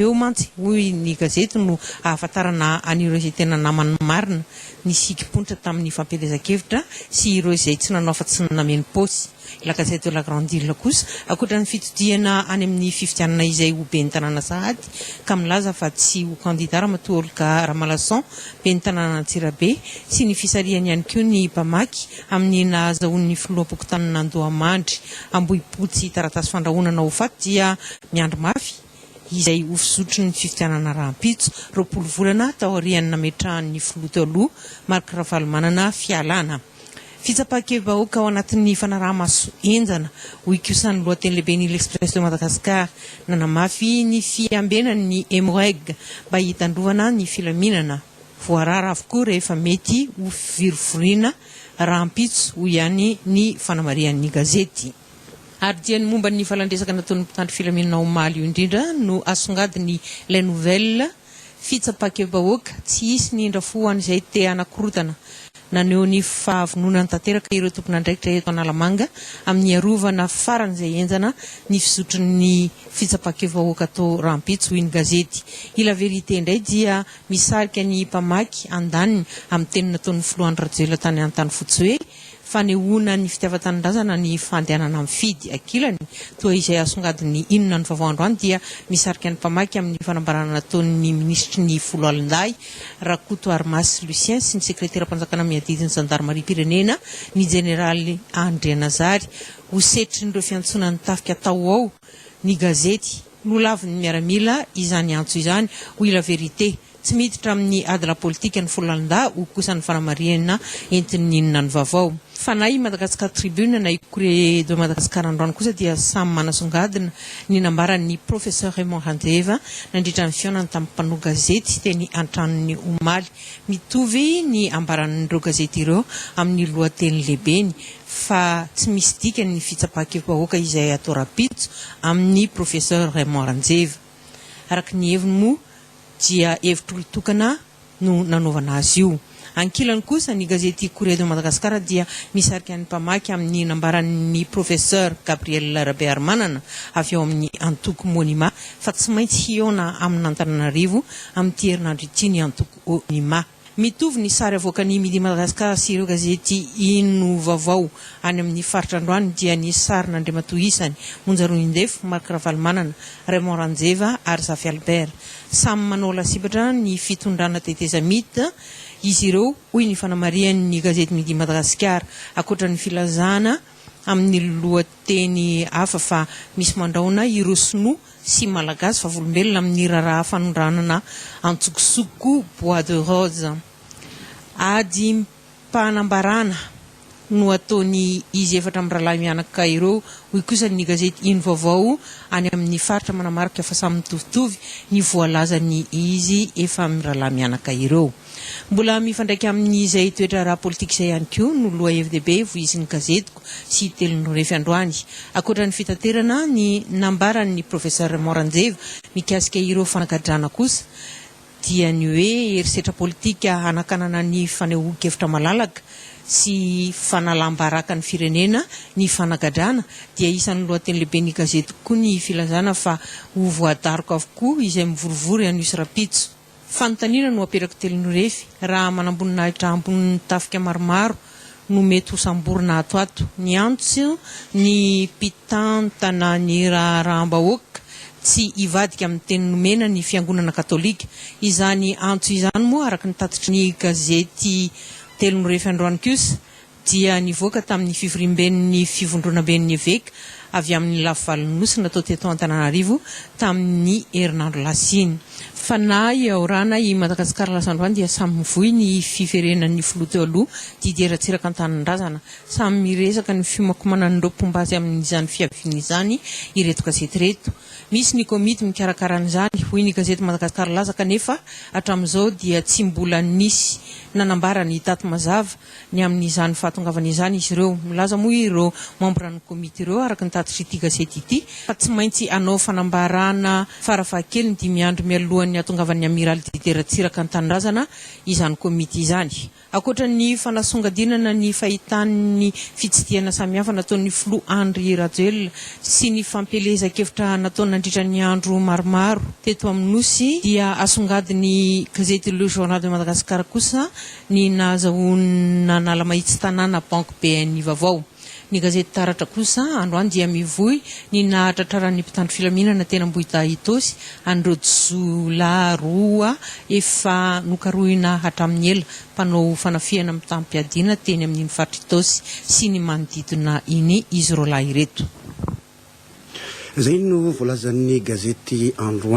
Eo mantsy, hoy ny gazety, no ahafantarana an'ireo izay tena namany marina, nisikim-ponitra tamin'ny fampielezan-kevitra sy ireo izay tsy nanao afa-tsy ny nameno paosy. La Gazette de la Grande Ile kosa, ankoatra ny fitodihana any amin'ny fifidianana izay ho ben'ny tanàna sahady, ka milaza fa tsy ho kandida Ramatoa Olga Ramalason, ben'ny tanànan'Antsirabe, sy ny fisarihany ihany koa ny mpamaky amin'ny nahazahoan'ny filoham-pokontanin'Andohamandry Ambohipotsy taratasy fandrahonana ho faty dia miandry mafy izay ho fizotry ny fifidianana rahampitso, 20 volana taorian'ny nametrahan'ny filoha teo aloha, Marc Ravalomanana, fialana. Fitsapan-kevi-bahoaka ao anatin'ny fanaraha-maso henjana, hoy kosa ny lohateny lehiben'ny L'Express de Madagascar, nanamafy ny fiambenany ny Emmo-Reg mba hitandrovana ny filaminana. Voarara avokoa rehefa mety ho fivorivoriana rahampitso, hoy ihany ny fanamarihan'ny gazety. Ary dia ny momba ny valan-dresaka nataon'ny mpitandro filaminana omaly io indrindra no asongadin'ny Les Nouvelles, fitsapan-kevi-bahoaka, tsy hisy ny indra fo ho an'izay te hanakorontana. Naneho ny fahavononany tanteraka ireo tompon'andraikitra eto Analamanga amin'ny hiarovana faran'izay henjana ny fizotry fitsapan-kevi-bahoaka atao rahampitso, hoy ny gazety. I La Vérité indray dia misarika ny mpamaky andaniny amin'ny teny nataon'ny filoha Andry Rajoelina tany Antanifotsy hoe, Fanehoana ny fitiavan-tanindrazana ny fandehanana mifidy. Ankilany, toa izay asongadin'ny Inona no vaovao androany dia misarika ny mpamaky amin'ny fanambarana nataon'ny minisitry ny Foloalindahy, Rakotoarimasy Lucien sy ny sekreteram-panjakana miadidy ny zandarimariam-pirenena, ny jeneraly Andrianazary. Ho setrin'ireo fiantsoana ny tafika tao ho ao ny gazety. Nolavin'ny miaramila izany antso izany, hoy La Vérité. Tsy miditra amin'ny ady la-politika ny Foloalindahy, hoy kosa ny fanamarihana entin'ny Inona ny Vaovao. Fa na i Madagascar Tribune na i Courrier de Madagascar androany kosa dia samy manasongadina ny nambaran'ny Professeur Raymond Ranjeva nandritra ny fihaonany tamin'ny mpanao gazety teny an-tranony omaly. Mitovy ny ambaran'ireo gazety ireo amin'ny lohateny lehibeny fa tsy misy dikany ny fitsapan-kevi-bahoaka izay atao rahampitso amin'ny Professeur Raymond Ranjeva. Araka ny heviny moa dia hevitr'olon-tokana no nanaovana azy io. Ankilany kosa, ny gazety Courrier de Madagascar dia misarika ny mpamaky amin'ny nambaran'ny Professeur Gabriel Rabearimanana avy ao amin'ny antoko Monima fa tsy maintsy hihaona amin'Antananarivo amin'ity herinandro ity ny antoko Onima. Mitovy ny sary avoakan'ny Midi Madagascar sy ireo gazety Ino Vaovao any amin'ny faritra androany dia ny sarin'Andriamatoa isany, Monja Roindefo, Marc Ravalomanana, Raymond Ranjeva ary Zafy Albert. Samy manao lasibatra ny fitondrana tetezamita izy ireo, hoy ny fanamarihan'ny gazety Midi Madagasikara, ankoatra ny filazana amin'ny lohateny hafa fa misy mandrahona ireo sinoa sy Malagasy vavolombelona amin'ny raharaha fanondranana antsokosoko bois de rose. Adim-panambarana no ataony izy efatra mirahalahy mianaka ireo, hoy kosa ny gazety Ino Vaovao any amin'ny faritra manamarika fa samy mitovitovy ny voalazan'ny izy efa mirahalahy mianaka ireo. Mbola mifandraika amin'izay toe-draharaha politika izay ihany koa no lohahevi-dehibe voizin'ny gazetiko sy Telon'Orefy androany. Ankoatra ny fitaterana ny nambaran'ny Professeur Raymond Ranjeva mikasika ireo fanagadrana kosa dia ny hoe herisetra politika hanakanana ny fanehoan-kevitra malalaka sy fanalam-baraka ny firenena ny fanagadrana dia isan'ny lohateny lehiben'ny gazety koa ny filazana fa ho voadaroka avokoa izay mivorivory anio sy rahampitso. Fanontaniana no apetrako Telonorefy, raha manamboninahitra ambonin'ny tafika maromaro no mety ho samborina ato ato. Niantso ny mpitantana ny raharaham-bahoaka tsy hivadika amin'ny teny nomena ny fiangonana katolika. Izany antso izany moa araka ny tatitry ny gazety Telonorefy androany kosa dia nivoaka tamin'ny fivoriamben'ny fivondronamben'ny eveka avy amin'ny lafivalon'ny Nosy natao teto Antananarivo tamin'ny herinandro lasa iny. Fa na i Aoraha na i Madagasikara lasa androany dia samy mivoy ny fiverenan'ny filoha teo aloha Didier Ratsiraka an-tanindrazana. Samy miresaka ny fiomankomanan'ireo mpomba azy amin'izany fiaviany izany ireto gazety ireto. Misy ny komity mikarakara an'izany, hoy ny gazety Madagascar Laza kanefa hatramin'izao dia tsy mbola nisy nanambara ny daty mazava ny amin'izany fahatongavana izany izy ireo. Milaza moa ireo mambran'ny komity ireo, araka ny tatitr'ity gazety ity, fa tsy maintsy hanao fanambarana farafahakeliny dimy andro mialohan'ny hahatongavan'ny Amiraly Didier Ratsiraka an-tanindrazana izany komity izany. Ankoatra ny fanasongadinana ny fahitany ny fitsidihana samihafa nataon'ny filoha Andry Rajoelina sy ny fampielezan-kevitra nataon'Andriamatoa. nandritra ny andro maromaro teto amin'ny Nosy dia asongadin'ny gazety Le Journal de Madagascar kosa ny nahazahoana Analamahitsy tanàna Banky BNI vaovao. Ny gazety Taratra kosa androany dia mivoy ny nahatratraran'ny mpitandro filaminana teny Ambohidahy Itaosy an'ireo jiolahy roa efa nokarohina hatramin'ny ela mpanao fanafihana mitam-piadiana teny amin'iny faritra Itaosy sy ny manodidina iny izy roalahy ireto. Izay no voalazan'ny gazety androany.